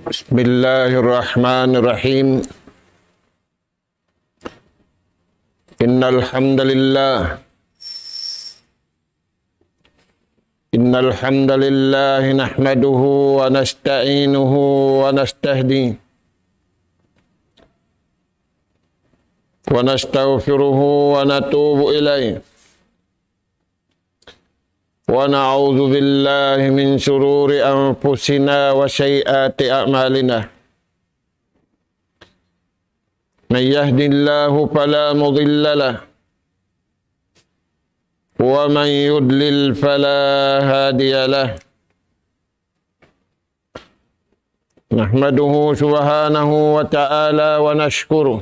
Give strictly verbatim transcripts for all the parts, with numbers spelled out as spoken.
بسم الله الرحمن الرحيم. إن الحمد لله، إن الحمد لله نحمده ونستعينه ونستهديه ونستغفره ونتوب إليه، ونعوذ بالله من شرور أنفسنا وسيئات أعمالنا. من يهد الله فلا مضل له، ومن يضلل فلا هادي له. نحمده سبحانه وتعالى ونشكره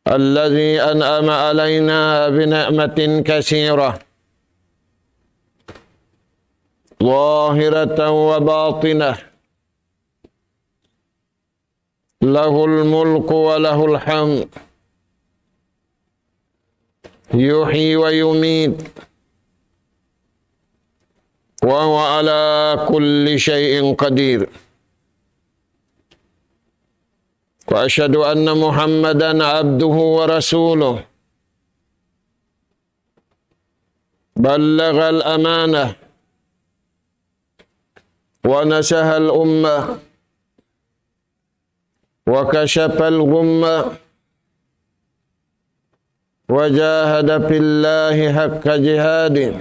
الذي أنعم علينا بنعمة كثيرة ظاهرة وباطنة، له الملك وله الحمد، يحيي ويميت، وهو على كل شيء قدير. وأشهد أن محمدا عبده ورسوله، بلغ الأمانة ونصح الأمة وكشف الغمة وجاهد في الله حق جهاده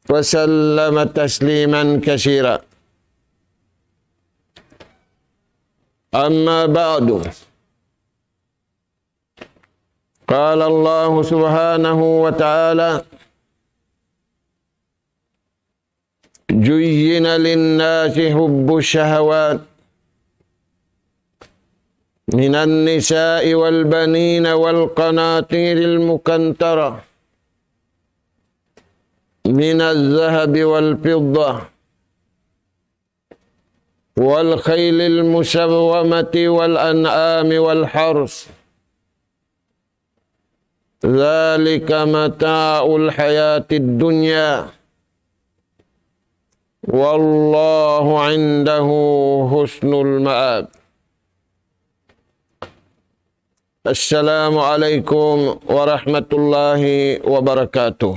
وسلم تسليما كثيرا. أما بعد، قال الله سبحانه وتعالى: زين للناس حب الشهوات من النساء والبنين والقناطير المقنطرة من الذهب والفضة والخيل المسومة والأنعام والحرث، ذلك متاع الحياة الدنيا، والله عنده حسن المآب. السلام عليكم ورحمة الله وبركاته.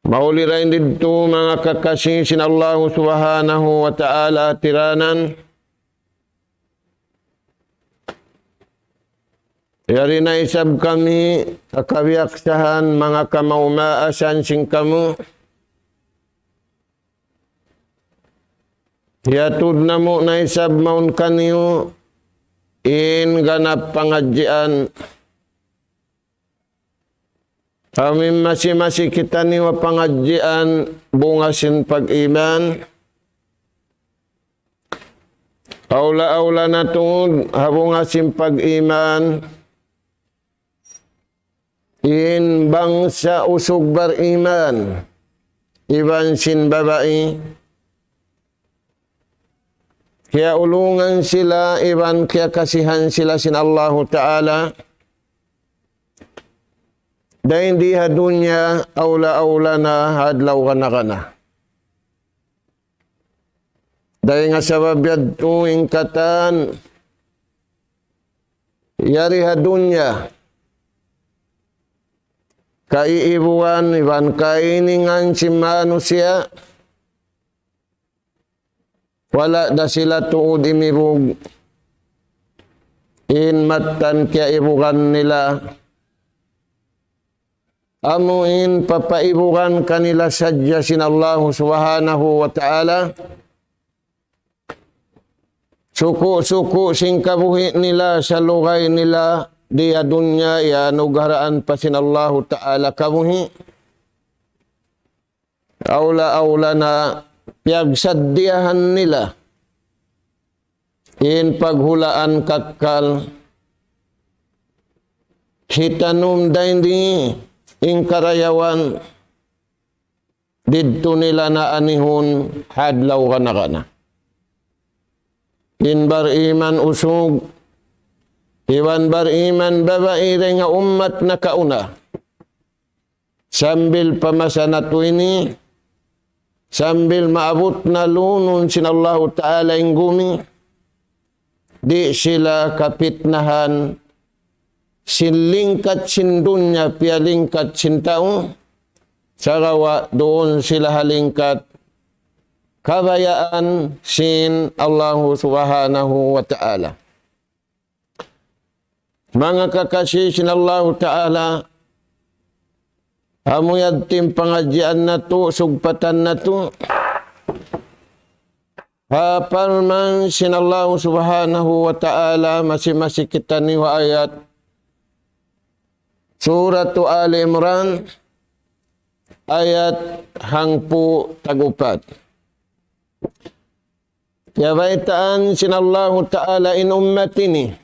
Mauli' dayn didtu manga kakasi sin Allahu Subhanahu wa Ta'ala tiranan. Yari na isab kami ha kabiyaksahan manga kamaumaasan sin kamu. Hiyatud namu' na isab mawn kaniyu in ganap pangadjian. Amu in masi-masi kitaniyu ha pangadjian bunga sin pag-iman. Awla-awla na tuud ha bunga sin pag-iman in bangsa usug bar-iman iban sin babai, kiyaulungan sila iban kiyakasihan sila sin Allahu Ta'ala. Dayn di ha dunya, awla-awla na ha adlaw kana-kana. Dayn ha sabab yadtu in katan yari ha dunya, kaiibugan iban kainingan sin manusiya', wala' da sila tuud imibug. In mattan kiyaibugan nila, amu in papaibugan kanila sadja sin Allahu Subhanahu wa Ta'ala. Suku'-suku' sin kabuhi' nila, salugay nila di ha dunya, iyanugharaan pa sin Allahu Ta'ala kabuhi'. Awla-awla na piyagsaddiyahan nila in paghulaan kakkal, hitanum dayn di in karayawan didtu nila na anihun ha adlaw kana-kana. In bar-iman usug iban bar-iman babai dayn ha ummat nakauna, Sambil pa masa natu' ini, sambil maabut na lunun sin Allahu Ta'ala in gumi, di' sila kapitnahan sin lingkat sin dunya, piyalingkat sin tau, sagawa' duun sila ha lingkat kabayaan sin Allahu Subhanahu wa Ta'ala. Manga kakasi sin Allahu Ta'ala, amu yadtu in pangadjian natu', sugpatan natu'. Ha parman sin Allahu Subhanahu wa Ta'ala, masi-masi kitaniyu ha ayat Suratu Ali Imran, ayat hangpu' tag-upat. Kiyabaytaan sin Allahu Ta'ala in ummat ini.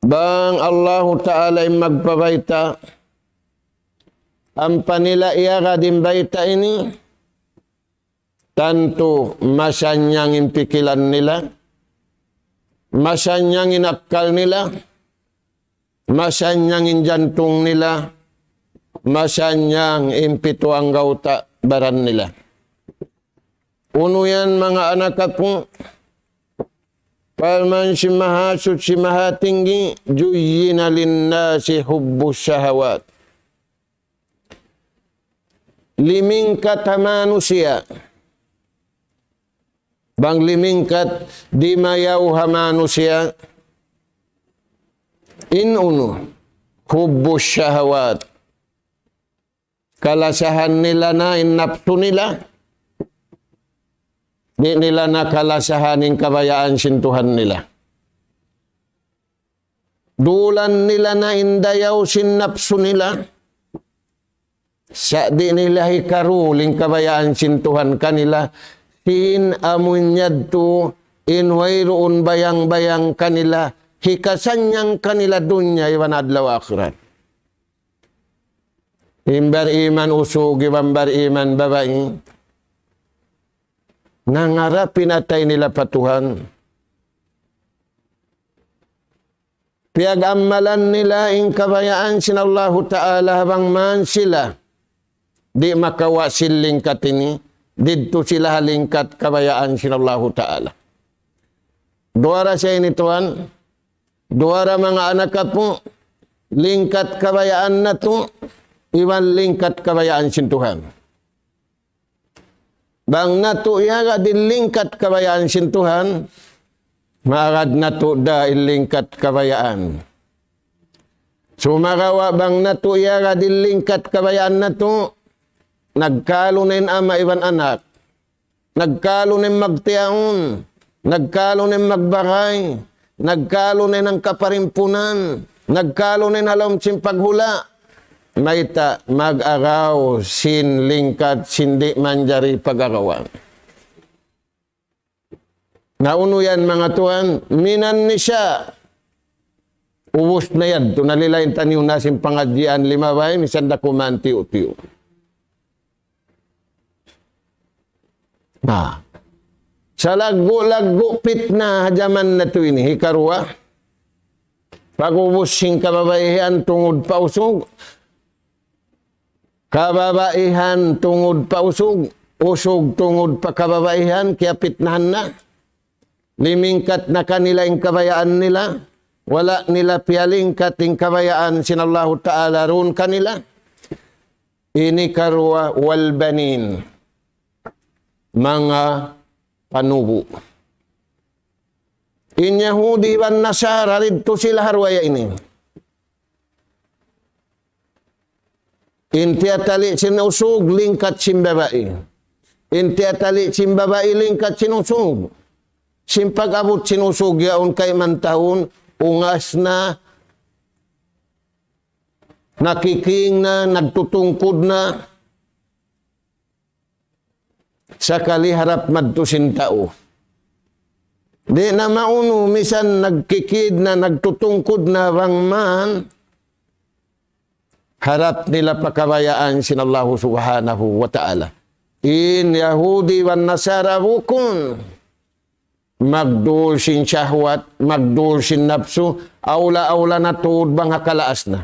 Bang Allahu Ta'ala in magpabayta', ampa nila iyagad in bayta' ini, tantu masannyang in pikilan nila, masannyang in akkal nila, masannyang in jantung nila, masannyang in pitu anggawta' baran nila. Unu yan, manga anak aku? Parman sin Mahasuchi Mahatinggi, زين للناس حب الشهوات. Limingkat ha manusiya'. Bang limingkat, dimayaw ha manusiya'. In unu, حب الشهوات. Kalasahan nila na in napsu nila. Di' nila na kalasahan in kabayaan sin Tuhan nila. Dulan nila na in dayaw sin napsu nila. Sa' di' nila hikarul in kabayaan sin Tuhan kanila. Sin amun yadtu in wayruun bayang-bayang kanila. Hikasannyang kanila dunya iban adlaw akhirat. In bariman usug iban bariman babai, nangarap in atay nila pa Tuhan. Piyag-ammalan nila in kabayaan sin Allahu Ta'ala bang man sila di' makawa' sin lingkat ini, didtu sila ha lingkat kabayaan sin Allahu Ta'ala. Duwa ra sa ini tuwan, duwa ra manga anak apu', lingkat kabayaan natu', iban lingkat kabayaan sin Tuhan. Bang natu' iyagad in lingkat kabayaan sin Tuhan, maagad natu' da in lingkat kabayaan. Sumagawa' bang natu' iyagad in lingkat kabayaan natu', nagkalu na in ama' iban anak. Nagkalu na in magtiyaun, nagkalu na in magbagay, nagkalu na in hangkaparimpunan, nagkalu na in ha lawm sin paghula'. Mayta'? Mag-agaw sin lingkat sin di' manjari pag-agawan. Na unu yan, manga tuwan, من النساء. Ubus na yadtu, nalilain taniyu na sin pangadjian limabay, misan da kuman tiyu'-tiyu'. Na. Salaggu'-laggu' pitna ha jaman natu' ini, hikaruwa. Pag-ubus sin kababaihan tungud pa usug. Kababaihan tungud pa usug. Usug tungud pa kababaihan, kiyapitnahan na. Limingkat na kanila in kabayaan nila. Wala' nila piyalingkat in kabayaan sin Allahu Ta'ala duun kanila. Ini karuwa, والبنين. Manga panubu'. In Yahudi iban Nasara, didtu sila ha duwa ini. In tiyatali' sin usug, lingkat sin babai. In tiyatali' sin babai, lingkat sin usug. Sin pag-abut sin usug yaun kayman tahun, ungas na, nakiking na, nagtutungkud na. Sakali harap madtu sin tau. Di' na maunu, misan nagkikid na, nagtutungkud na bang man, harap nila pa kabayaan sin Allahu Subhanahu wa Ta'ala. In Yahudi iban Nasara bukun. Magdul sin shahwat, magdul sin napsu, awla-awla na tuud bang ha kalaas na.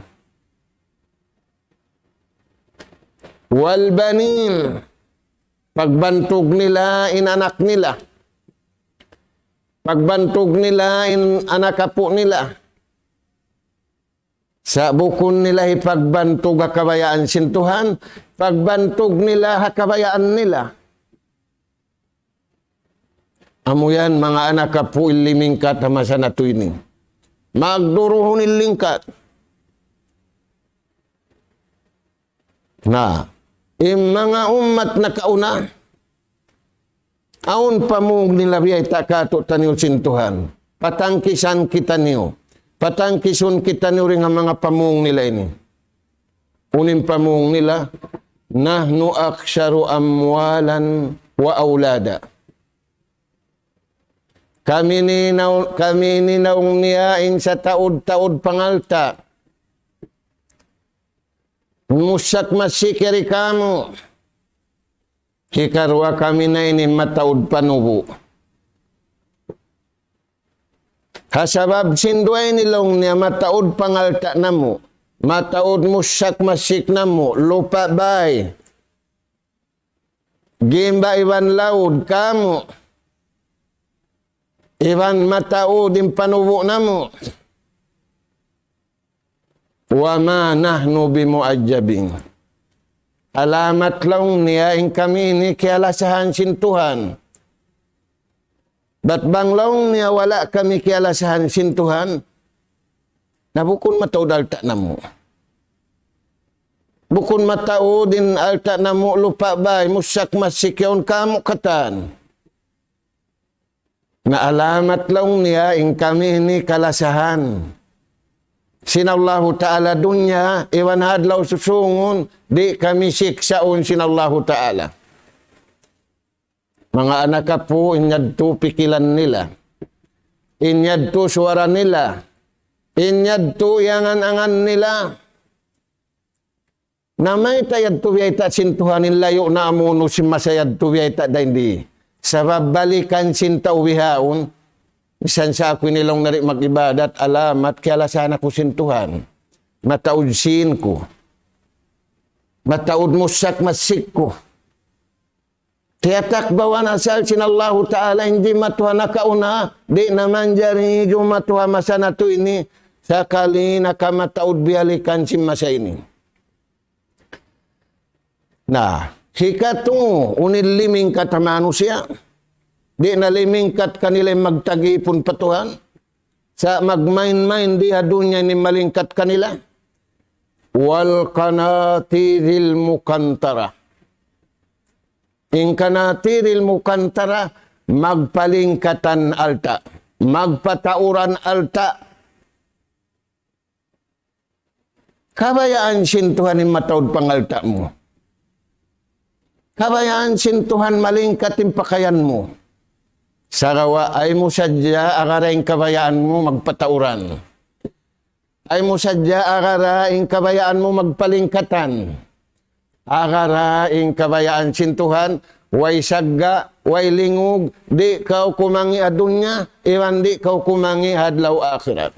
والبنين. Pagbantug nila in anak nila. Pagbantug nila in anak apu' nila. Sa' bukun nila hipagbantug ha kabayaan sin Tuhan, pagbantug nila ha kabayaan nila. Amu yan, manga anak apu', in limingkat ha masa natu' ini. Magduruhun in lingkat. Na, in manga ummat nakauna, awn pamung nila biyayta' kātu'niyu sin Tuhan. Patangkisan kitaniyu. Patangkisun kitaniyu dayn ha manga pamung nila ini. Unu in pamung nila, نحن أكثر أموالا وأولادا. Kami ini naw-, kami ini laung niya in sataud-taud pangalta'. Musak masik kari kamu. Hikaruwa kami na ini mataud panubu'. Ha sabab sin duwa ini laung niya mataud pangalta' namu'. Mataud musak masik namu'. Lupa' bay. Gimba iban laud kamu'. Iban mataud in panubu' namu'. وما نحن بمعذبين. Alamat laung niya in kami ini kiyalasahan sin Tuhan. Bat bang laung niya wala' kami kiyalasahan sin Tuhan, na bukun mataud alta' namu'. Bukun mataud in alta' namu', lupa' bay, musak masik yaun kamu' katan. Na alamat laung niya in kami ini kalasahan sin Allahu Ta'ala dunya, iban ha adlaw susungun, di' kami siksaun sin Allahu Ta'ala. Manga anak apu', in yadtu pikilan nila. In yadtu suwara nila. In yadtu iyangan-angan nila. Na mayta' yadtu biyayta' sin Tuhan in layu' na amu unu sin masa yadtu biyayta' dayn di. Sabab balikan sin tau bihaun, misan sa aku ini laung niya di' mag-ibadat, alamat kiyalasahan aku sin Tuhan. Mataud sin ku. Mataud musak masik ku. Tiyatak bawan asal sin Allahu Ta'ala in jimatu ha nakauna, di' na manjari jumatu ha masa natu' ini, sakali na kamataud biyalikan sin masa ini. Na, hikatu, unu in limingkat ha manusiya'. Di' na limingkat kanila in magtag-ipun pa Tuhan. Sa' magmain-main di ha dunya ini malingkat kanila. والقناطير المقنطرة. In qanatiril muqantara, magpalingkatan alta', magpatauran alta'. Kabayaan sin Tuhan in mataud pangalta' mu. Kabayaan sin Tuhan malingkat in pakayan mu. Sagawa' ayaw mu sadja agara in kabayaan mu magpatauran. Ayaw mu sadja agara in kabayaan mu magpalingkatan. Agara in kabayaan sin Tuhan, way sagga', way lingug, di' kaw kumangi' ha dunya, iban di' kaw kumangi' ha adlaw akhirat.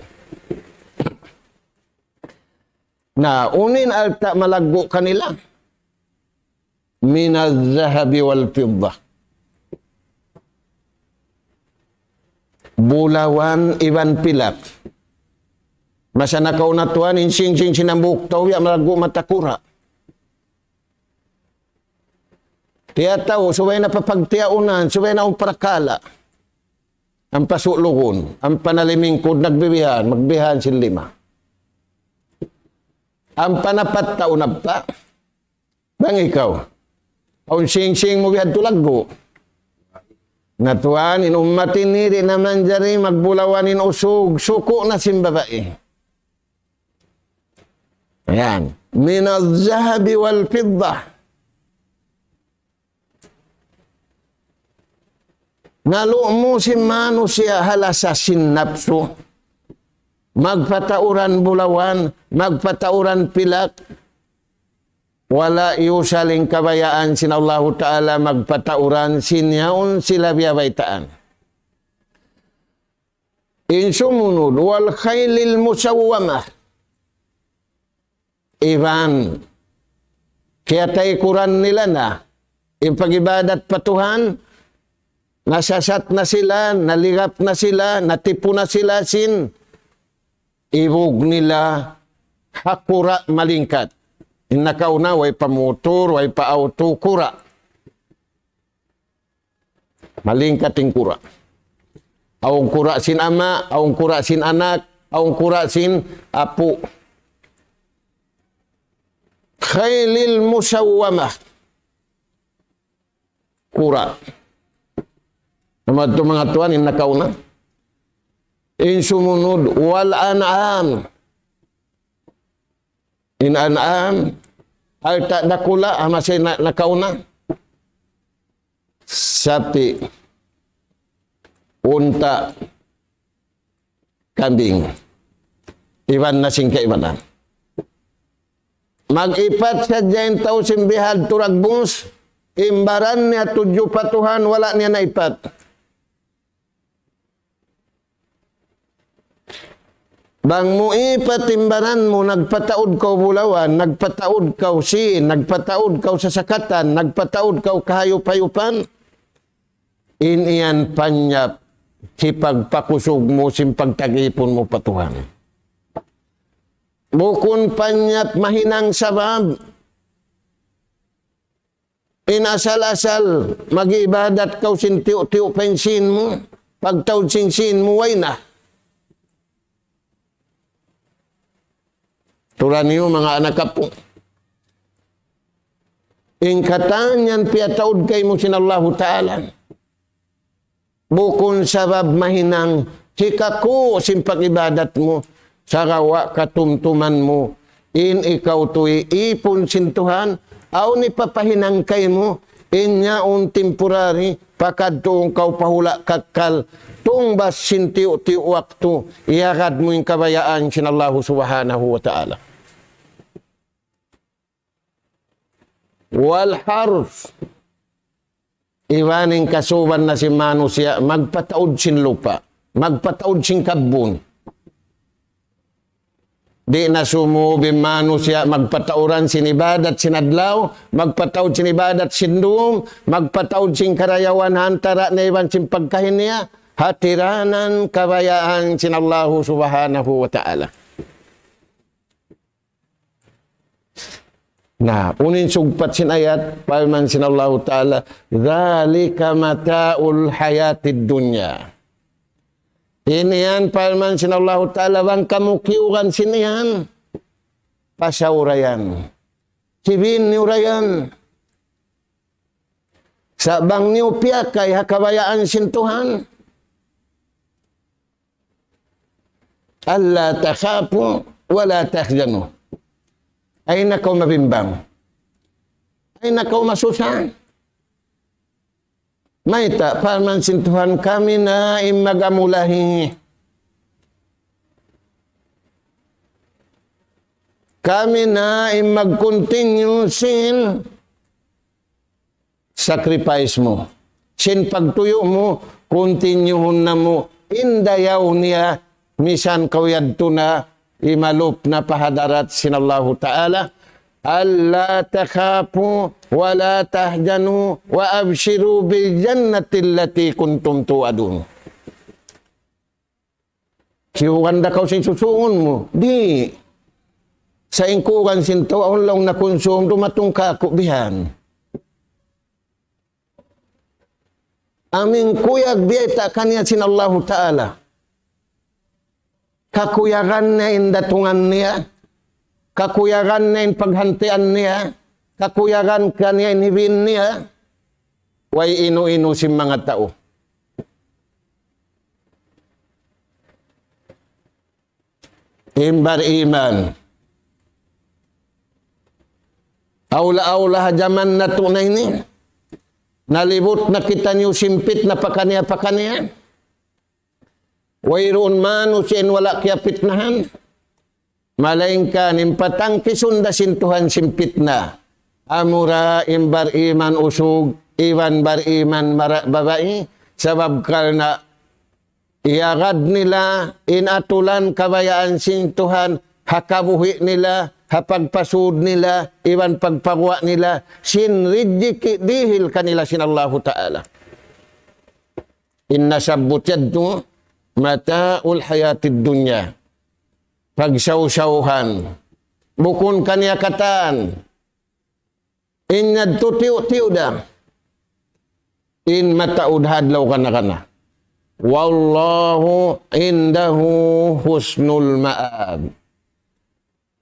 Na, unu in alta' malaggu' kanila? من الذهب والفضة. Bulawan iban pilak. Masa nakauna tuwan, in singsing sin hambuuk tau, ya malaggu' mata kura'. Tiyatau, subay na pa pagtiyaunan, subay na awn parakala'. Ampa sulugun, ampa na limingkud, nagbibihan, magbihan sin lima. Ampa na pat tau na pa. Bang ikaw, awn singsing mu bihadtu laggu'. Na tuwan, in ummat ini di' na manjari magbulawan in usug, suku' na sin babai. Yan. من الذهب والفضة. Nalu' mu sin manusiya' ha lasa sin napsu. Magpatauran bulawan, magpatauran pilak. Wala' iyusal in kabayaan sin Allahu Ta'ala magpatauran sin yaun sila biyabaytaan. In sumunud, والخيل المسومة. Iban Kiyataykuran nila na in pag-ibadat pa Tuhan, nasasat na sila, naligap na sila, natipu na sila sin ibug nila ha kura' malingkat. In nakauna, way pa motor, way pa auto, kura'. Malingkat in kura'. Awn kura' sin ama', awn kura' sin anak, awn kura' sin apu'. Khaylil musawwamah. Kura'. Amu yadtu manga tuwan in nakauna. In sumunud, wal an'am. In an'am, alta' dakula', amu sa in na-, nakauna. Sapi', unta', kambing. Iban na sin kaibanan. Mag-ipat sadja in tau sin bihadtu dagbus, in baran niya tudju pa Tuhan, wala' niya naipat. Bang mu ipat in baran mu, nagpataud kaw bulawan, nagpataud kaw sin, nagpataud kaw sasakatan, nagpataud kaw kahayup-hayupan, in yan panyap hipagpakusug mu sin pagtag-ipun mu pa Tuhan. Bukun panyap mahinang sabab. In asal-asal mag-ibadat kaw sin tiyu'-tiyu' pa in sin mu, pagtaud sin sin mu, way na. Turan niyu manga anak apu'. In katan yan piyataud kaymu sin Allahu Ta'ala. Bukun sabab mahinang hikaku' sin pag-ibadat mu, sagawa' katumtuman mu, in ikaw tuud ipun sin Tuhan, awn hipapahinang kaymu, in yaun temporary, pakadtuun kaw pa hula' kakkal, tungbas sin tiyu'-tiyu' waktu, iyagad mu in kabayaan sin Allahu Subhanahu wa Ta'ala. Wal harth. Iban in kasuban na sin manusiya', magpataud sin lupa', magpataud sin kabbun. Di' na sumūb in manusiya' magpatauran sin ibadat sin adlaw, magpataud sin ibadat sin dum, magpataud sin karayawan ha antara' niya iban sin pagkahi niya, ha tiranan kabayaan sin Allahu Subhanahu wa Ta'ala. Na, unu in sugpat sin ayat, parman sin Allahu Ta'ala, ذلك متاع الحياة الدنيا. In yan, parman sin Allahu Ta'ala, bang kamu kiyugan sin yan, pasaw ra yan. Hibin niyu ra yan. Sa' bang niyu piyakay ha kabayaan sin Tuhan, ألا تخافوا ولا تحزنوا. Ayaw na kaw mabimbang. Ayaw na kaw masusa. Mayta', parman sin Tuhan, kami na in mag-amulahi. Kami na in mag-continue sin sacrifice mu. Sin pagtuyu' mu, continuehun namu' in dayaw niya, misan kaw yadtu na, imalup na pa hadarat sin Allahu Ta'ala. ألا تخافوا ولا تحزنوا وأبشروا بالجنة التي كنتم توعدون. Kiyugan da kaw sin susungun mu. Di'. Sa' in kugan sin tau, awn laung nakunsum, dumatung kāku' bihan. Amu in kuyag biyayta' kaniya sin Allahu Ta'ala. Kakuyagan niya in datungan niya. Kakuyagan niya in paghantian niya. Kakuyagan kaniya in hibin niya. Way inu-inu sin manga tau. In bariman. Awla-awla ha jaman natu' na ini. Nalibut na kitaniyu simpit na pakaniya-pakaniya. Wayruun manusiya' in wala' kiyapitnahan. Malaingkan in patangkisun da sin Tuhan sin pitna. Amura in bariman usug, iban bariman mara-, babai, sabab karna' iyagad nila in atulan kabayaan sin Tuhan ha kabuhi' nila, ha pagpasud nila, iban pagpaguwa' nila, sin rijiki' dihil kanila sin Allahu Ta'ala. In nasabbut yadtu, متاع الحياة الدنيا. Pagsawsawhan. Bukun kaniya katan. In yadtu tiyu'-tiyu' da. In mataud ha adlaw kana-kana. والله عنده حسن المآب.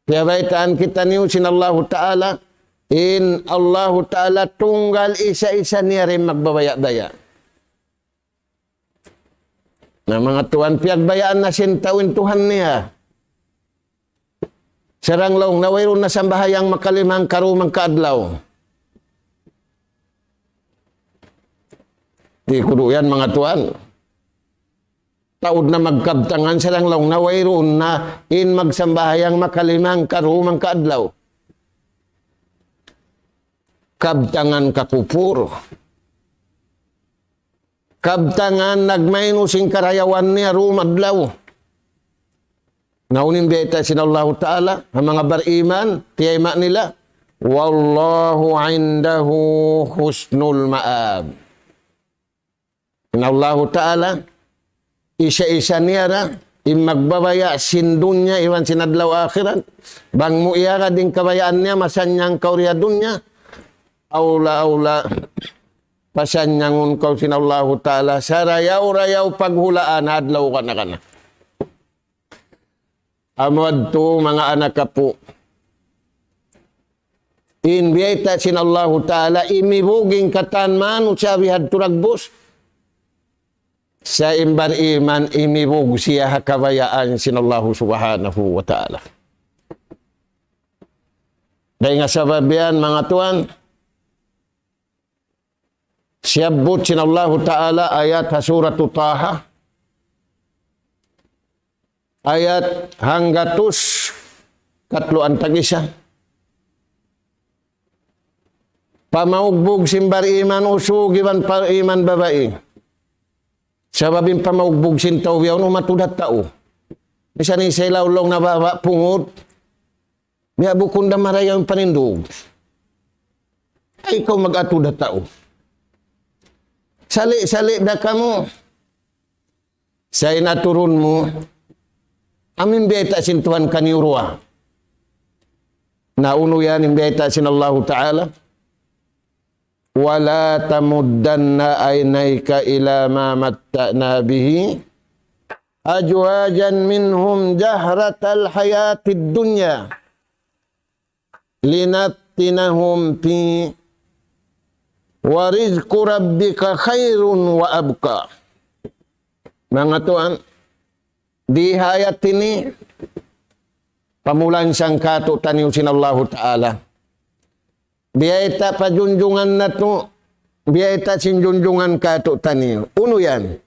Piyabaytaan kitaniyu sin Allahu Ta'ala, in Allahu Ta'ala tunggal isa-isa niya da in magbabaya'-baya'. Na manga tuwan, piyagbayaan na sin tau in Tuhan niya. Sarang' laung niya wayruun na sambahayang makalima hangka duwa hangka adlaw. Di' kudu yan, manga tuwan. Taud na magkabtangan, sarang' laung niya wayruun na in magsambahayang makalima hangka duwa hangka adlaw. Kabtangan kakupur. Kabtangan nagmaynu sin karayawan niya duwa adlaw. Na unu in biyayta' sin Allahu Ta'ala, ha manga bariman, tiyayma' nila, والله عنده حسن المآب. In Allahu Ta'ala, isa-isa niya da, in magbabaya' sin dunya, iban sin adlaw akhirat, bang mu iyagad in kabayaan niya, masannyang kaw di ha dunya, awla-awla, pasannyangun kaw sin Allahu Ta'ala, sarayaw-rayaw paghulaan adlaw kana-kana. Amu yadtu manga anak apu'. In biyayta' sin Allahu Ta'ala, imibug in katan manusiya' bihadtu dagbus. Sa' in bariman imibug siya ha kabayaan sin Allahu Subhanahu wa Ta'ala. Dayn ha sabab yan, manga tuwan, siyabbut sin Allahu Ta'ala ayat ha Suratu Taha, ayat hanggatus katluan tag-isa. Pamaugbug sin bariman usug iban bariman babai. Sabab in pamaugbug sin tau biyaun umatud ha tau. Misan in sa' laung niya baba' pungut. Biya' bukun da marayaw in panindug. Ay, ikaw mag-atud ha tau. Sali'-sali' da kamu. Sa' in aturun mu, amu in biyayta' sin Tuhan kaniyu duwa. Na unu yan in biyayta' sin Allahu Ta'ala. ولا تمدن عينيك إلى ما متعنا به أزواجا منهم زهرة الحياة الدنيا لنفتنهم فيه ورزق ربك خير وأبقى. Manga tuwan, di ha ayat ini, pamulansang kātu'niyu sin Allahu Ta'ala. Biyayta' pa junjungan natu', biyayta' sin junjungan kātu'niyu. Unu yan?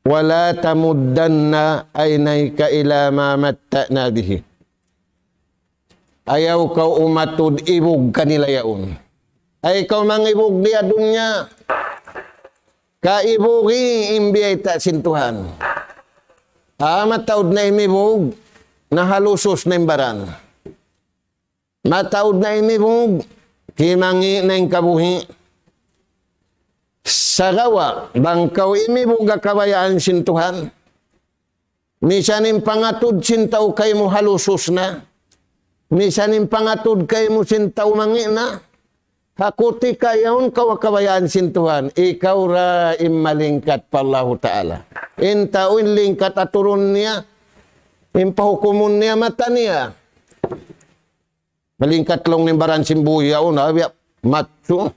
ولا تمدن عينيك إلى ما متعنا به. Ayaw kaw umatud ibug kanila yaun. Ay kaw mangibug di ha dunya. Kaibugi in biyayta' sin Tuhan. Ah, mataud na imibug, nahalusus na in baran. Mataud na imibug, kimangi' na in kabuhi'. Sagawa', bang kaw imibug ha kabayaan sin Tuhan. Misan in pangatud sin tau kaymu halusus na. Misan in pangatud kaymu sin tau mangi' na. Ha kutika yaun kaw ha kabayaan sin Tuhan. Ikaw ra in malingkat pa Allahu Ta'ala. In tau in lingkat aturun niya. In pahukumun niya mata niya. Malingkat laung niya in baran sin buhi' yaun, ha, biya' matsu.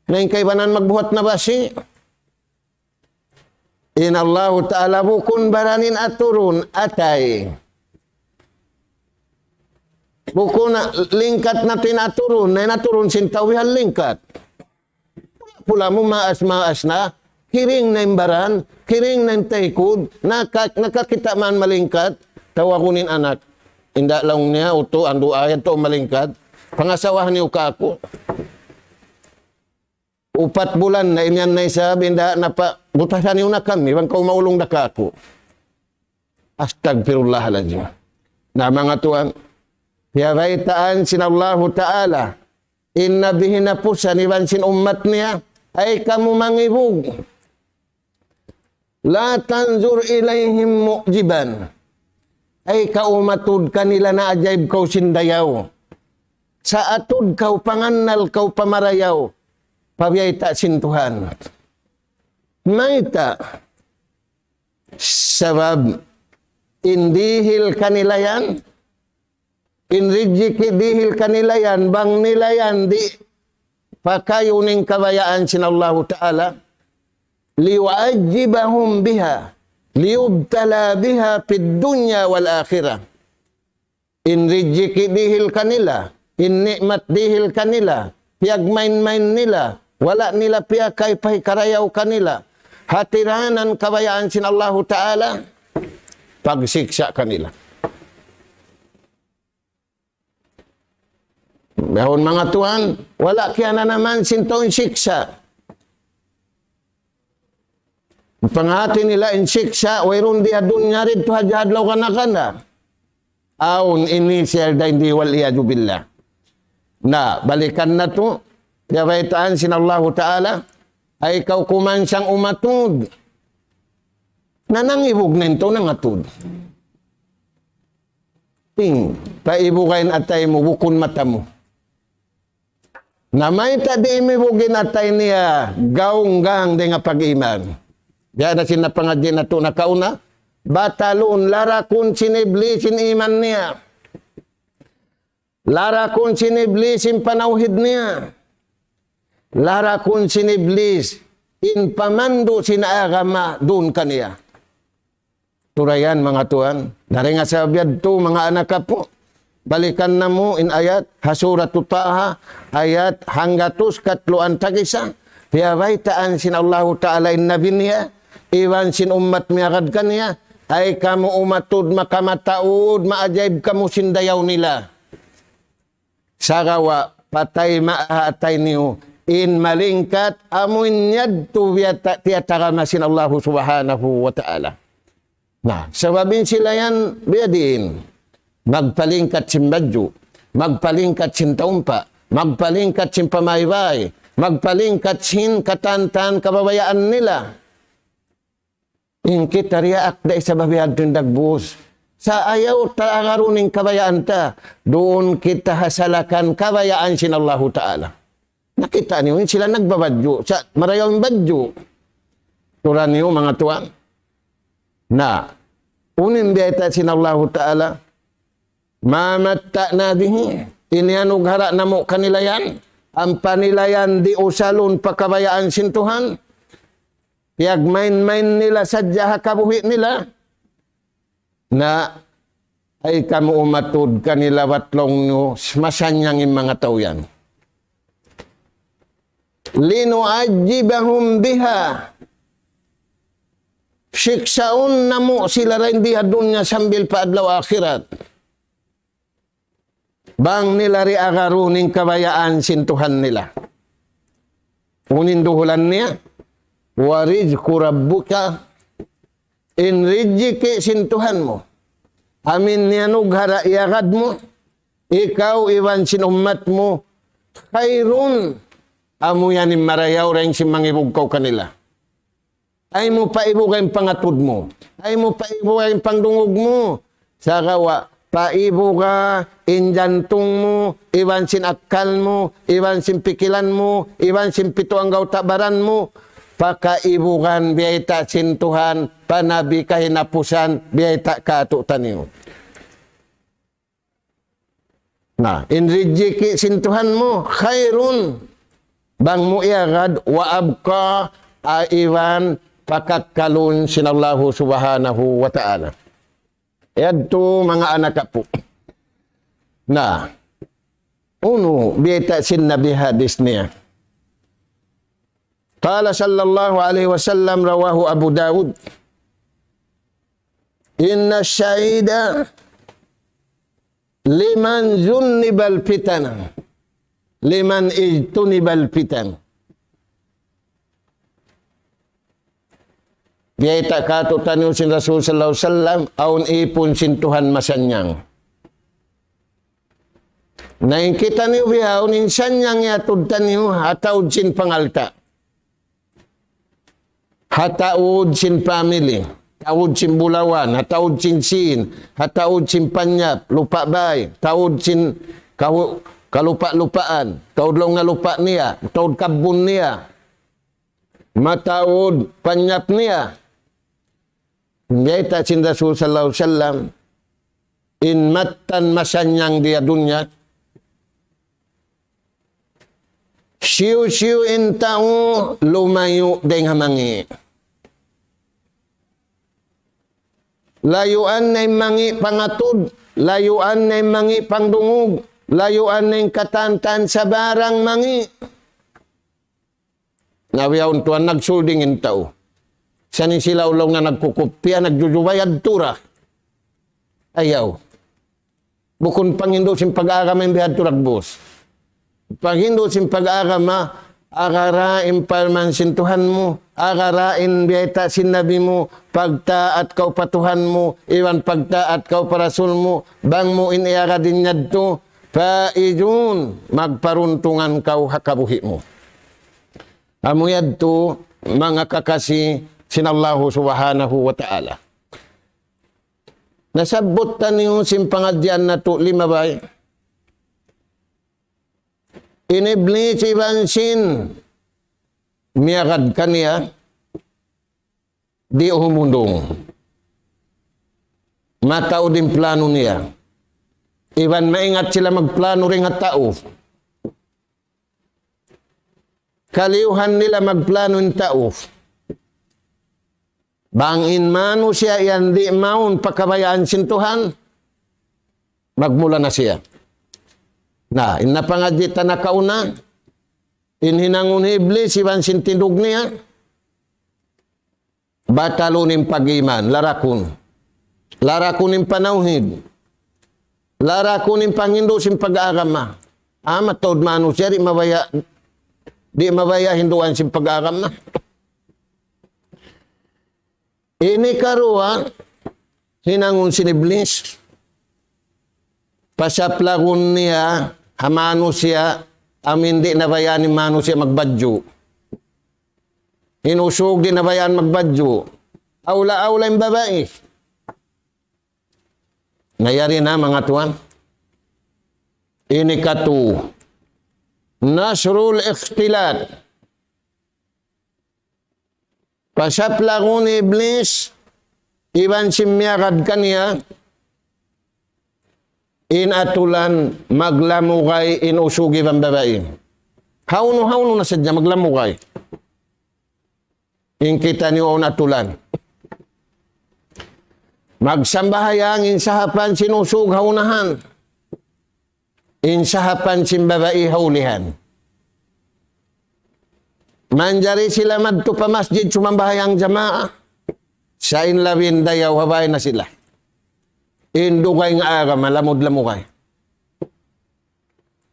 Na in kaibanan magbuhat na basi'. In Allahu Ta'ala bukun baran in aturun, atay. Bukun na, lingkat natu' in aturun, na in aturun sin tau bihan lingkat. Pula mu maas-maas na, kiring na in baran, kiring na in taykud, naka-, nakakita' man malingkat, tawagun in anak. Inda' laung niya, utu', andu' ayat tu malingkat, pangasawahan niyu kāku'. Upat bulan na imiyan na isab, inda' na pa, butasan niyu na kami, bang kaw maulung da kāku'. Astagfirullahalazim. Na manga tuwan, Piyabaytaan sin Allahu Ta'ala, in Nabi hinapusan iban sin ummat niya, ay kamu mangibug. لا تنظر إليهم معجبا. Ay kaw umatud kanila naajaib kaw sin dayaw. Saatud kaw, pangannal kaw pa marayaw. Pabiyayta' sin Tuhan. Mayta'? Sabab in dihil kanila yan, in rijiki' dihil kanila yan, bang nila yan di' pakayun in kabayaan sin Allahu Ta'ala, ليعجبهم بها ليبتلى بها في الدنيا والآخرة. In rijiki' dihil kanila, in ni'mat dihil kanila, piyagmain-main nila, wala' nila piyakay pa hikarayaw kanila. Hatiranan kabayaan sin Allahu Ta'ala, pagsiksa' kanila. Yaun manga tuwan, wala' kiyananaman sin tau in siksa'. Panghati nila in siksa', wayruun di ha dunya didtu hadja adlaw kana-kana. Awn ini siya dayn di, والعياذ بالله. Na, balikan natu', piyabaytaan sin Allahu Ta'ala, ay kaw kumansang umatud. Na nangibug na in tau nangatud. Ting, paibuga in atay mu, bukun mata mu. Na mayta' di' imibug in atay niya, gaung-gaung dayn ha pag-iman. Biya' na sin napangadji' natu' nakauna, batalun, larakun sin Iblis in iman niya. Larakun sin Iblis in panawhid niya. Larakun sin Iblis in pamandu' sin agama duun kaniya. Turayan, manga tuwan. Dayn ha sabab yadtu, manga anak apu'. Balikan namu' in ayat, ha Suratu Taha, ayat hanggatus katluan tagisa. Piyabaytaan sin Allahu Ta'ala in Nabi niya, iban sin ummat miyagad kaniya, ay kamu umatud makamataud, maajaib kamu sin dayaw nila. Sagawa' patay ma ha atay niyu, in malingkat, amu in yadtu biyata-, tiyatagama sin Allahu Subhanahu wa Ta'ala. Na, sabab in sila yan, biyadiin. Magpalingkat sin badju', magpalingkat sin taumpa', magpalingkat sin pamaybay, magpalingkat sin katan-katan kababayaan nila. In kita diyaak da isab ha bihadtu in dagbus. Sa' ayaw ta agarun in kabayaan ta. Duun kita ha salakan kabayaan sin Allahu Ta'ala. Nakita' niyu in sila nagbabadju'. Sa' marayaw in badju'. Turan niyu, manga tuwan. Na, unu in biyayta' sin Allahu Ta'ala, ما متعنا به, in iyanughara' namu' kanila yan, ampa nila yan di' usalun pa kabayaan sin Tuhan, piyagmain-main nila sadja ha kabuhi' nila, na ay kamu umatud kanila bat laung niyu, masannyang in manga tau yan. لنعجبهم بها. Siksaun namu' sila dayn di ha dunya sambil pa adlaw akhirat. Bang nila di' agarun in kabayaan sin Tuhan nila. Unu in duhulan niya, ورزق ربك, in rijiki' sin Tuhan mu. Amu in iyanughara' iyagad mu, ikaw iban sin ummat mu, خير, amu yan in marayaw dayn sin mangibug kaw kanila. Ayaw mu paibuga in pangatud mu. Ayaw mu paibuga in pangdungug mu. Sagawa', paibuga in jantung mu, iban sin akkal mu, iban sin pikilan mu, iban sin pitu anggawta' baran mu. Pakaibugan biyayta' sin Tuhan, pa Nabi kahinapusan, biyayta' kātu'niyu. Na, in rijiki' sin Tuhan mu, خير, bang mu iyagad, وأبقى, iban pakakkalun sin Allahu Subhanahu wa Ta'ala. Yadtu manga anak apu'. Na, unu, biyayta' sin Nabi hadis niya. قال صلى الله عليه وسلم، رواه أبو داود، إن السعيد لمن جنب الفتن، لمن اجتنب الفتن. Biyayta' kātu'niyu sin Rasul sallallahu alayhi wasallam, awn ipun sin Tuhan masannyang. Na in kitaniyu bihaun, in sanyang iyatud taniyu, ha taud sin pangalta'. Ha taud sin family, taud sin bulawan, ha taud sin sīn, ha taud sin panyap, lupa' bay, taud sin kahu-, kalupa-lupaan, taud laung na lupa' niya, taud kabbun niya, mataud panyap niya. Biyayta' sin Rasul sallallahu alayhi wasallam, in mattan masanyang di ha dunya, hisiyu-siyu in tau lumayu' dayng ha mangi'. Layuan na in mangi' pangatud, layuan na in mangi' pangdungug, layuan na in katan-katan sabarang mangi'. Na bihaun tuwan nagsulding in tau. Sa' in sila laung na nagkukupiya, nagjujubay, adtu ra. Ayaw. Bukun panghindu' sin pag-agama in bihadtu dagbus. Panghindu' sin pag-agama, agara in parman sin Tuhan mu, agara in biyayta' sin Nabi mu, pagtaat kaw pa Tuhan mu, iban pagtaat kaw pa Rasul mu, bang mu in iyagad in yadtu, faizun, magparuntungan kaw ha kabuhi' mu. Amu yadtu manga kakasi sin Allahu Subhanahu wa Ta'ala. Nasabbut taniyu sin pangadjian natu' limabay. In Iblis iban sin miyagad kaniya, di' humundung. Mataud in plano niya. Iban maingat sila magplano dayng ha tau. Kaliyuhan nila magplano in tau. Bang in manusiya' yan di' mawn pa kabayaan sin Tuhan, magmula na siya. Na, in napangadji' ta nakauna, in hinangun hi Iblis iban sin tindug niya, batalun in pag-iman, larakun. Larakun in panawhid. Larakun in panghindu' sin pag-agama. Ah, mataud manusiya' di' mabaya', di' mabaya' hinduan sin pag-agama. Ini karuwa, hinangun sin Iblis. Pasaplagun niya ha manusiya', amu in di' nabayaan in manusiya' magbadju'. In usug di' nabayaan magbadju'. Awla-awla in babai. Na yari na, manga tuwan. Ini katu. Nashrul ikhtilat. Pasaplagun hi Iblis, iban sin miyagad kaniya, in atulan maglamugay in usug iban babai. Hawnu-hawnu na sadja maglamugay. In kitaniyu awn atulan. Magsambahayang in sahapan sin usug ha unahan. In sahapan sin babai ha ulihan. Manjari sila madtu pa masjid sumambahayang jamaa. Sa' in lawin dayaw ha bay na sila. In dugay nga agama, lamud-lamugay.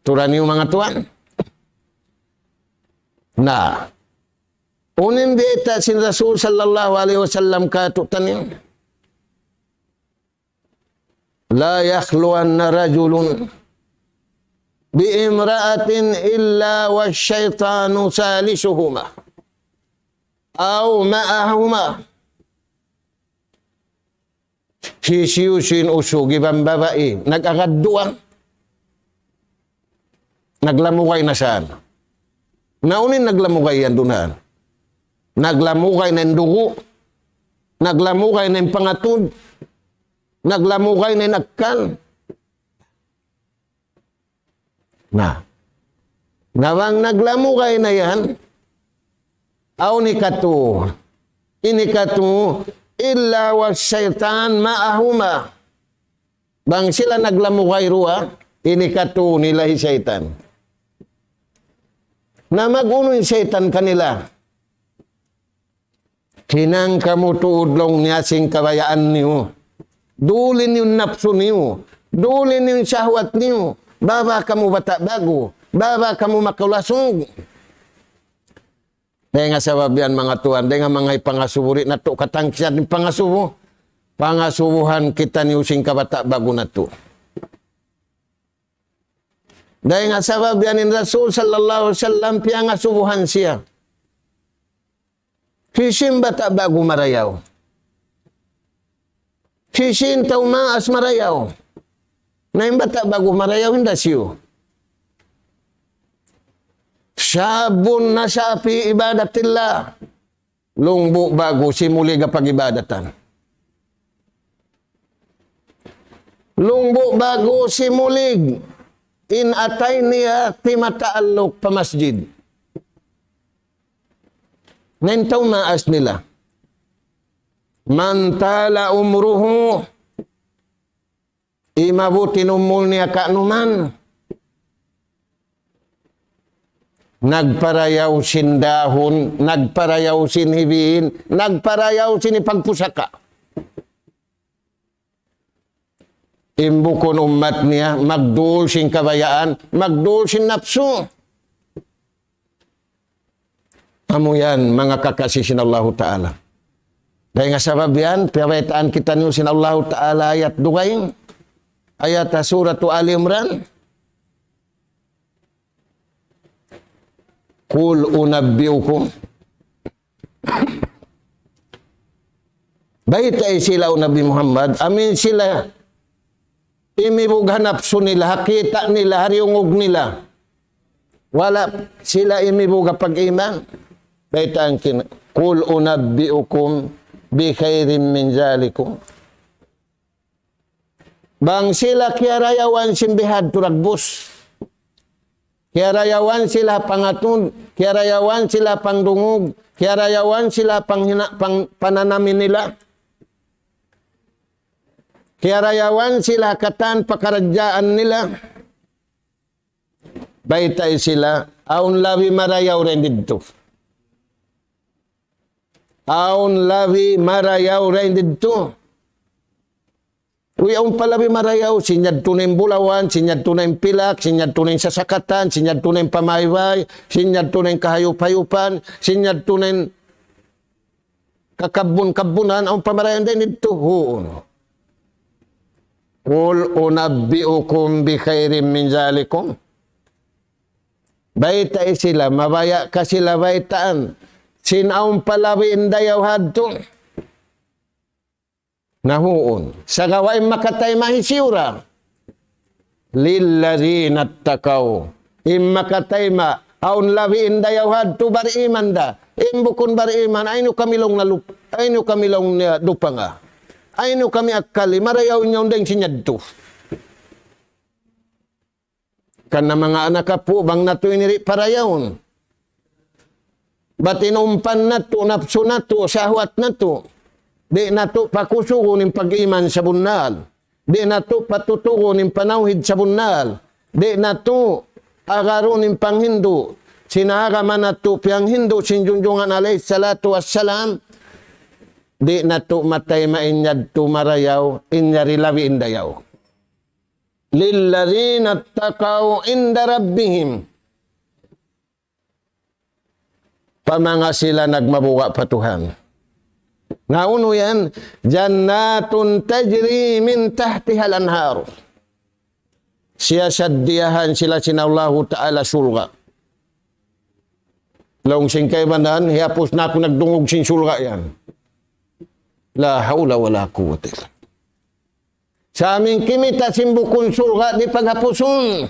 Tuud niyu manga tuwan. Na. Unu in biyayta' sin Rasul sallallahu alayhi wasallam kātu'niyu. لا يخلون رجل بامرأة إلا والشيطان ثالثهما أو معهما. Hisiyu-siyu in usug iban babai nag-agad duwa, naglamugay na saan. Na unu in naglamugay yan duun? Naglamugay na in dugu', naglamugay na in pangatud, naglamugay na in akkal. Na. Na bang naglamugay na yan, awn hikatu. In hikatu, إلا والشيطان معهما. Bang sila naglamugay duwa, in hikatu nila hi saytan. Na mag-unu in saytan kanila? Hinang kamu tuud laung niya sin kabayaan niyu. Duli niyu in napsu niyu. Duli niyu in sahwat niyu. Baba kamu bata' bagu. Baba kamu makalasug. Dayn ha sabab yan manga tuwan, dayn ha manga hipangasubu, di' natu' katangkisan in pangasubu. Pangasubuhan kitaniyu sin kabata' bagu natu'. Dayn ha sabab yan in Rasul sallallahu alayhi wasallam piyangasubuhan siya. Hisiyu in bata' ba'gu marayaw? Hisiyu in tau maas marayaw? Na in bata' ba'gu marayaw, hinda siyu. شاب نشأ في عبادة الله. Lungbu' ba'gu simulig ha pag-ibadatan. Lungbu' ba'gu simulig in atay niya timata'alluk pa masjid. Na in tau maas nila. من طال عمره, imabut in umul niya ka'numan. Nagparayaw sin dahun, nagparayaw sin hibin, nagparayaw sin hipagpusaka. In bukun ummat niya, magdul sin kabayaan, magdul sin napsu. Amu yan, manga kakasi sin Allahu Ta'ala. Dayn ha sabab yan, piyabaytaan kitaniyu sin Allahu Ta'ala ayat dugaing, ayat ha Suratu Ali Imran. قل أنبئكم. Baytai sila, O Nabi Muhammad, amu in sila imibug ha napsu nila, ha kita' nila, ha diyungug nila. Wala' sila imibug ha pag-iman. Baytaan kina-, قل أنبئكم بخير من ذلكم. Bang sila kiyarayawan sin bihadtu dagbus. Kiyarayawan sila pangatud, kiyarayawan sila pangdungug, kiyarayawan sila panghina-, pang-, pananami nila. Kiyarayawan sila katan pakaradjaan nila. Baytai sila, awn labi marayaw dayn didtu. Awn labi marayaw dayn didtu. Uy, awn pa labi marayaw, sin yadtu na in bulawan, sin yadtu na in pilak, sin yadtu na in sasakatan, sin yadtu na in pamaybay, sin yadtu na in kahayup-hayupan, sin yadtu na in kakabbun-kabbunan, awn pa marayaw dayn didtu. Huun. قل أنبئكم بخير من ذلكم. Baytai sila, mabaya' ka sila baytaan. Sin awn pa labi in dayaw hadtu. Na huun. Sagawa' in makatayma' hisiyu ra. للذين اتقوا. In makatayma', awn labi in dayaw hadtu bariman da. In bukun bariman, aynu kami laung na lup-, aynu kami laung na dupanga. Aynu kami akkal, marayaw in yaun dayn sin yadtu. Karna' manga anak apu', bang natu' ini di' parayawun. Bat in umpan natu', napsu natu', sahwat natu'. Di' natu' pakusugun in pag-iman sabunnal. Di' natu' patutugun in panawhid sabunnal. Di' natu' agarun in panghindu'. Sin agama natu' piyanghindu' sin junjungan alayhi salatu wassalam. Di' natu' matayma' in yadtu marayaw, in yari labi in dayaw. للذين اتقوا عند ربهم. Pa manga sila nagmabuga' pa Tuhan. Na unu yan, جنات تجري من تحتها الأنهار. Siyasadiyahan sila sin Allahu Ta'ala surga'. Laung sin kaibanan, hiyapus na aku nagdungug sin surga' yan. لا حول ولا قوة إلا. Sa' amu in kimita' sin bukun surga' di' paghapusun.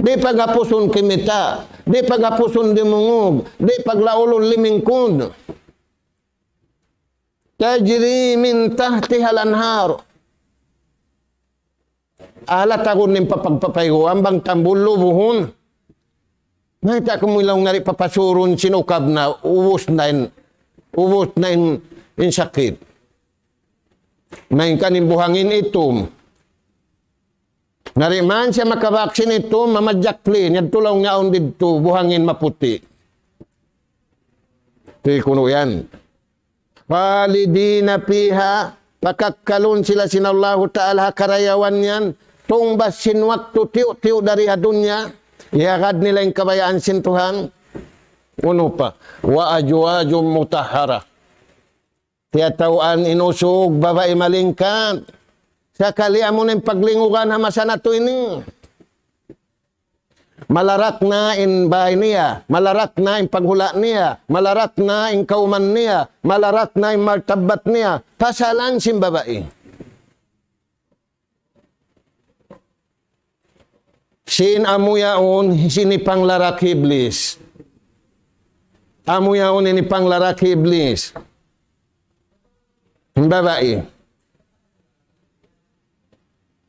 Di' paghapusun kimita', di' paghapusun dimungug, di' paglaulun limingkud. تجري من تحتها الأنهار. Ala tagun in papagpapayguan bang tambul lubuhun. Mayta' kamu laung na di' papasurun sin ukab na ubus na in, ubus na in, in sakit. Main kan in buhangin itum. Na di' man siya makabaksin itum, mamadjakli, niyadtu laung niya awn didtu, buhangin maputi'. Di' kunu' yan. خالدين فيها, pakakkalun sila sin Allahu Ta'ala ha karayawan yan, tungbas sin waktu tiyu'-tiyu' dari ha dunya, iyagad nila in kabayaan sin Tuhan. Unu pa? وأزواج مطهرة. Tiyatawaan in usug, babai malingkat. Sakali amu na in paglingugan ha masa natu' ini. Malarak na in bāy niya, malarak na in paghula' niya, malarak na in kawman niya, malarak na in martabat niya, pasalan sin babai. Sin amu yaun, sin ini panglarak hi Iblis. Amu yaun ini panglarak hi Iblis. Babai.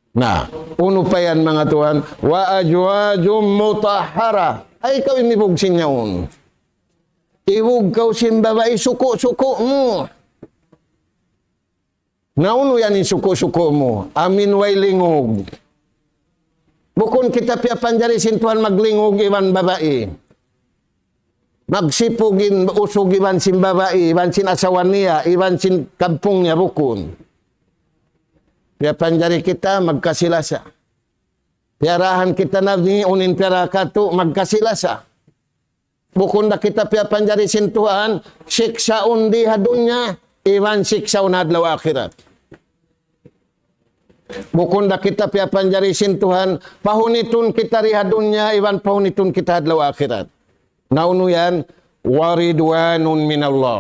Na, unu pa yan, manga tuwan, وأزواج مطهرة. Ay, kaw imibug sin yaun. Ibug kaw sin babai, suku'-suku' mu. Na unu yan in suku'-suku' mu? Amu in way lingug. Bukun kita piyapanjari sin Tuhan maglingug iban babai. Magsipug in usug iban sin babai, iban sin asawa niya, iban sin kampung niya, bukun. Piyapanjari kita magkasi-lasa. Piyarahan kita Nabi, unu in piyarahan katu', magkasi-lasa. Bukun da kita piyapanjari sin Tuhan, siksaun di ha dunya, iban siksaun ha adlaw akhirat. Bukun da kita piyapanjari sin Tuhan, pahunitun kita di ha dunya, iban pahunitun kita ha adlaw akhirat. Na unu yan, ورضوان من الله.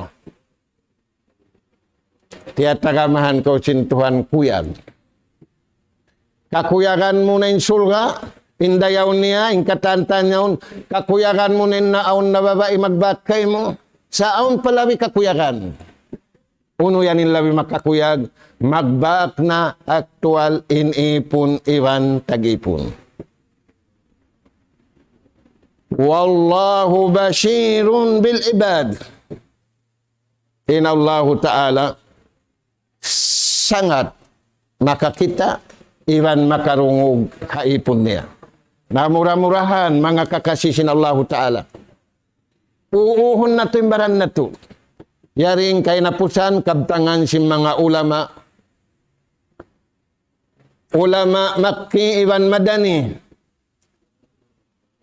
Tiyatagamahan kaw sin Tuhan kuyag. Kakuyagan mu na in surga', in dayaw niya, in katantan yaun, kakuyagan mu na in naawn na babai magbak kaymu, sa' awn pa labi kakuyagan. Unu yan in labi makakuyag, magbak na aktual in ipun iban tag-ipun. والله بصير بالعباد. In Allahu Ta'ala sangat makakita' iban makarungug ha ipun niya. Na mura-murahan, manga kakasi sin Allahu Ta'ala. Uuhun natu' in baran natu'. Yari in kahinapusan kabtangan sin manga ulama. Ulama Makki iban Madani.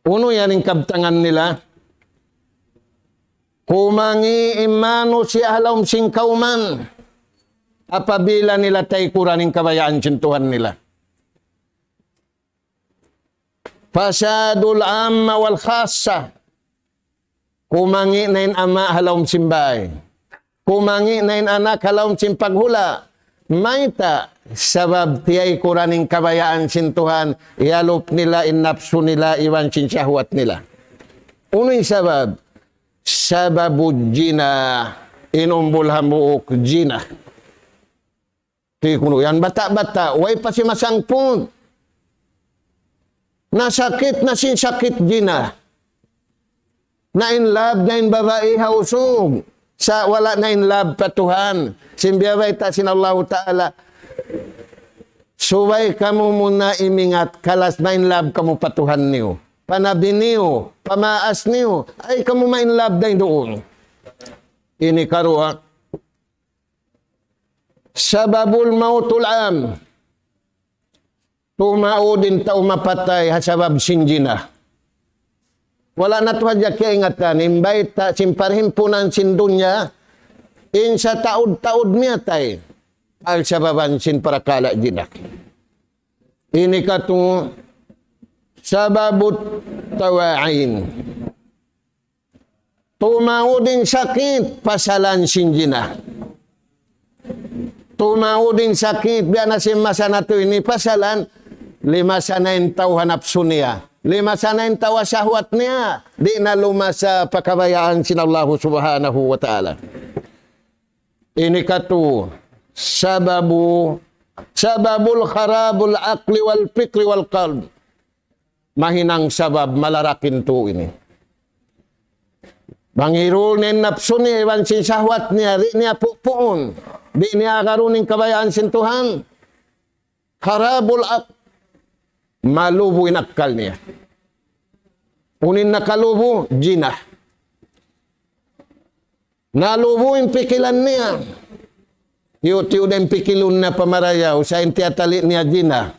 Unu yan in kabtangan nila? Kumangi' in manusiya' ha lawm sin kawman apabila nila taykuran in kabayaan sin Tuhan nila. فساد العامة والخاصة. Kumangi' na in ama' ha lawm sin bāy. Kumangi' na in anak ha lawm sin paghula'. Mayta'? Sabab tiyaykuran in kabayaan sin Tuhan, iyalup nila in napsu nila iban sin shahwat nila. Unu in sabab? سبب الزنا. In umbul hambuuk zina. Di' kunu' yan bata'-bata', way pa simasangput. Nasakit na sin sakit zina. Na-in love na in babai ha usug. Sa' wala' na-in love pa Tuhan. Sin biya' bayta' sin Allahu Ta'ala. Subay kamu muna imingat, kalas na-in love kamu pa Tuhan niyu. Pa Nabi niyu, pa maas niyu. Ay kamu ma-in love na duun. Ini karuwa. سبب الموت العام. Tumaud in tau mapatay ha sabab sin zina. Wala' natu' hadja kiyaingatan, in bayta' sin parhimpunan sin dunya, in sataud-taud miyatay, pagsababan sin parakala' zina. Ini katu' سبب التواعين. Tumaud in sakit, pasalan sin zina. Tumaud in sakit, biya' na sin masa natu' ini pasalan, limasa na in tau ha napsu niya. Limasa na in tau ha shahwat niya. Di' na lumasa pa kabayaan sin Allahu Subhanahu wa Ta'ala. Ini katu', سبب، سبب خراب العقل والفكر والقلب. Mahinang sabab malarak in tau ini. Bang hirul niya in napsu niya iban sin shahwat niya, di' niya pupuun, di' niya agarun in kabayaan sin Tuhan. خراب العقل. Malubu in akkal niya. Unu in nakalubu? Zina. Nalubu in pikilan niya. Tiyu'-tiyu' da in pikilun niya pa marayaw, sa' in tiyatali' niya zina.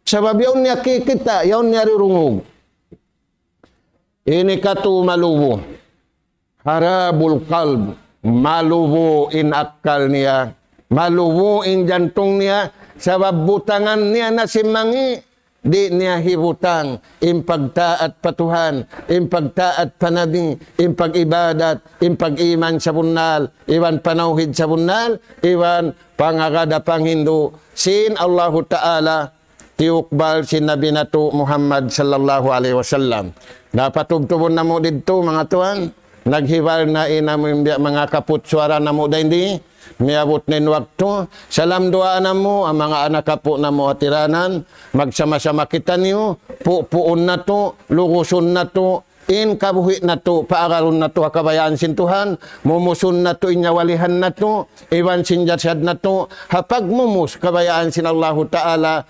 Sabab yaun niya kikita', yaun niya rirungug. Ini katu' malubu. خراب القلب, malubu in akkal niya. Malubu in jantung niya, sabab butangan niya na sin mangi', di' niya hibutang in pagtaat pa Tuhan, in pagtaat pa Nabi, in pag-ibadat, in pag-iman sabunnal, iban panawhid sabunnal, iban pangagad ha panghindu' sin Allahu Ta'ala, tiyukbal sin Nabi natu' Muhammad sallallahu alayhi wasallam. Na patubtubun namu' didtu, manga tuwan, naghibal na in amu in biya' manga kaput suwara namu' dayn di, miyabut na in waktu, salam duwaa namu', in manga anak apu' namu' hatiranan, magsama-sama kitaniyu, pupuun natu', lugusun natu', in kabuhi' natu', paagarun natu' ha kabayaan sin Tuhan, mumusun natu' in nyawalihan natu', iban sin jasad natu', ha pagmumus kabayaan sin Allahu Ta'ala,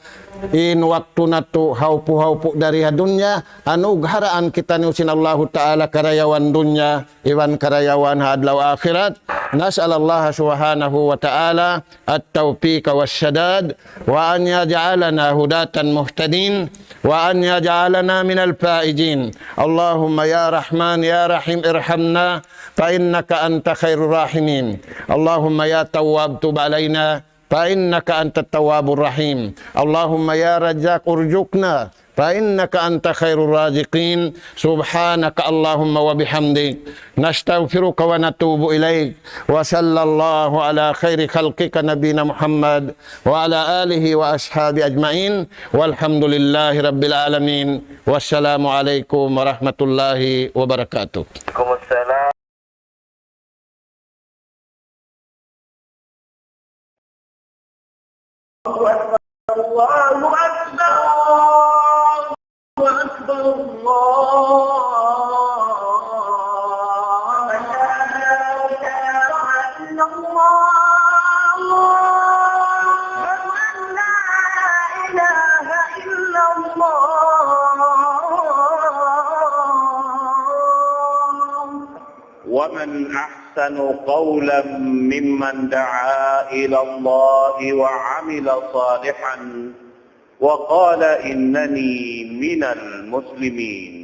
in waktu natu' hawpu-hawpu dari ha dunya, anugharaan kitaniyu sin Allahu Ta'ala karayawan dunya, iban karayawan ha adlaw akhirat. نسأل الله سبحانه وتعالى التوفيق والسداد، وأن يجعلنا هداة مهتدين، وأن يجعلنا من الفائزين. اللهم يا رحمن يا رحيم ارحمنا، فإنك أنت خير الراحمين. اللهم يا تواب تب علينا، فإنك أنت التواب الرحيم. اللهم يا رزاق ارزقنا، فإنك أنت خير الرازقين. سبحانك اللهم وبحمدك، نستغفرك ونتوب إليك. وصلى الله على خير خلقك نبينا محمد وعلى آله وأصحابه أجمعين. والحمد لله رب العالمين. والسلام عليكم ورحمة الله وبركاته. الله أكبر، الله أكبر، الله أكبر، الله أكبر. أشهد أن لا إله إلا الله. أشهد أن لا إله إلا الله. ومن أحسن قولا ممن دعا إلى الله وعمل صالحا وقال إنني من المسلمين.